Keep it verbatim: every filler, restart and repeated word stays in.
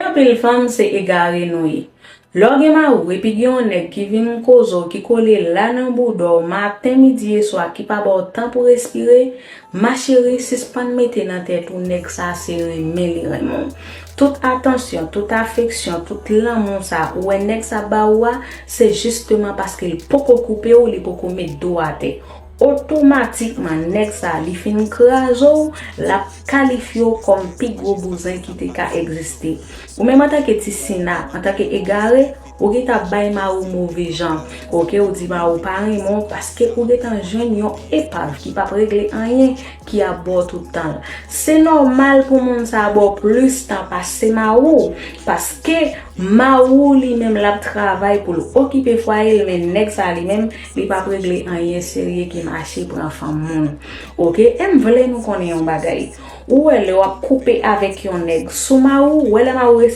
Anpil fanm se egare nou ye. Lè w gen mari w epi gen yon nèg ki vin koze w, ki kole la nan bouda w maten, midi e swa, ki pa ba w tan pou respire, ma chérie, sispann mete nan tèt ou nèg sa se renmen li renmen w. Tout atansyon, tout afeksyon, tout lanmou sa ou wè nèg sa ba ou a, se jisteman paske l poko koupe w, li poko met do atè. Otomatikman nèg sa li fin kraze w, l ap kalifye w kòm pi gwo bouzen ki te ka egziste. Ou menm antanke ti sina, antanke egare, ou gentan bay mari w move jan. Oke, ou di mari w pa renmen w paske ou gentan jwenn yon epav ki p ap regle anyen, ki ap ba w tout tan l. Se nòmal pou moun sa ba w plis tan pase mari w, paske mari w li menm l ap travay pou l okipe fwaye l, men nèg sa li menm li p ap regle anyen serye ki mache pran fanm moun. Oke, e m vle nou konnen yon bagay. Ou wè lè w ap koupe avèk yon nèg sou mari w, ou wè lè mari w